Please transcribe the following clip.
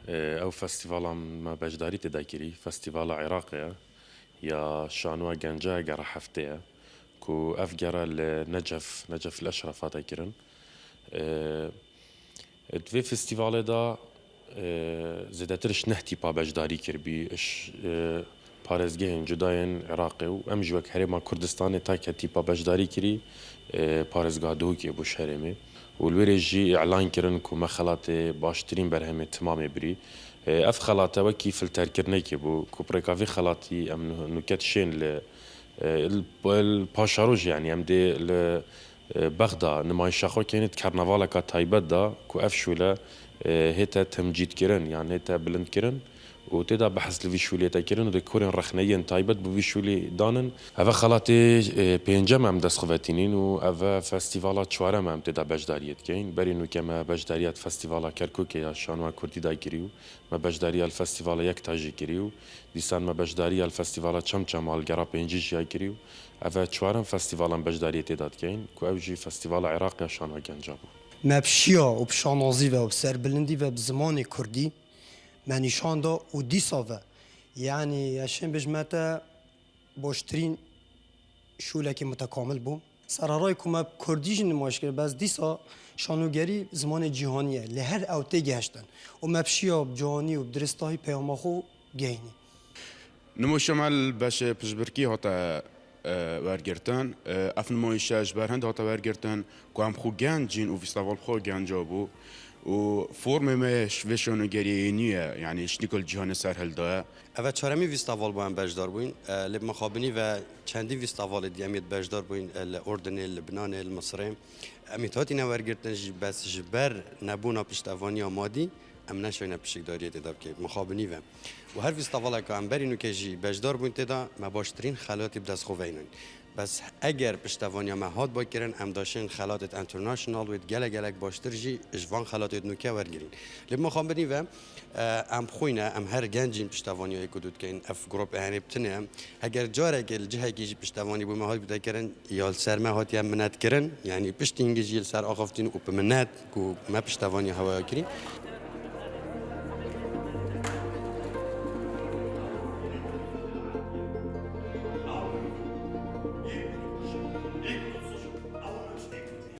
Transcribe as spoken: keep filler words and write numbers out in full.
Ew festîvala me beşdarî tê de kirî, Festîvala Iraqê ye, ya Şanoya Genca ye, gera heftê ye, ku ev gera li Necef, Necef li Eşref hate kirin. Di vê festîvalê de zêdetir ji neh tîpa beşdarî kiribî, ji parêzgehên cuda yên Iraqê û em jî wek Herêma Kurdistanê take tîpa beşdarî kirî, parêzgeha Duhokê bû ji herêmê. Û li wêrê jî îlan kirin ku me xelatê baştirîn berhemê timamê birî. Ev xelate wekî filterkirinekê bû ku bi rêka vê xelatî em nû-, nûke dişên li, li, li paşarojê, yanî em dê li, Bexda nimayişa xwe keyne di karnavaleka taybet de ku ev şûle hête temcîdkirin yan hête bilindkirin û tê de behs li vî şûlê tê kirin û di kurên rexneyiyên taybet bi vî şûlê danin. Ev e xelatê pêncem em dest xwe ve tînîn û ev e festîvala çarem em tê de beşdariyê dikeyn. Berî nûke me beşdariya di Festîvala Kerkûkê ya Şanoya Kurdî de kirî û me beşdariya li Festîvala Yekta jî kirî û dîsan me beşdariya li Festîvala Çemçema li gera pêncî jî ya kirî û ev e çarem festîvala em beşdariyê tê de dikeyn ku ew jî Festîvala Iraq ya Şanoya Genca bû. Me bi şiya û bi şanazî ve û bi serbilindî ve bi zimanê kurdî me nîşan da û dîsa ve, yanî ez şên bêjme te, baştirîn şûlekî mutekamil bû. Sererayê ku me bi kurdî jî nimayiş kir, bes dîsa şanogerî zimanê cîhanî ye, li her ew tê gehiştin û me bi şiya bi ciwanî û bi diristahî peyama xwe gehînî. Nimoşe me li beşê piştbirkî hate, e, wergirtin. E, ev nimoyişe ji ber hind hate wergirtin ku em xwe gencîn û festîval bi xwe genca bû û formê me ji vê şanogeriyê yê nû ye, yanî ji nîko li cîhanê ser hildaye. Ev e çaremîn festîval bû em beşdar bûyn. E, lê bi mixabinî ve çendî festîvalê dî em yê beşdar bûyn, e, li Urdinê, li Libnanê, li Misirê. Em yê hatîne wergirtin jî, bes ji ber nebûna piştevaniya madî em neşewîne pişikdariyê tê de bikê, mixabinî ve. Û her festîvaleka em berî nûke jî beşdar bûyn tê de, me baştirîn xelatî bi dest xwe veynin. Bes eger piştevaniya me hat ba kirin, em daşên xelatêt international wêt gelek gelek baştir jî ji van xelatêt nûke wergirîn. Lê mixabinî ve, e, em xwîne, em her gencîn piştevaniyayê ku dû dikeyn, ev grûp e henê bi tinê em. Heger carekê li cihekî jî piştevanî bo me hat bide kirin, ya li ser me hatiye minetkirin, yanî piştî hingî jî li ser axaftin û bi minet ku me piştevaniya hewa ya kirî.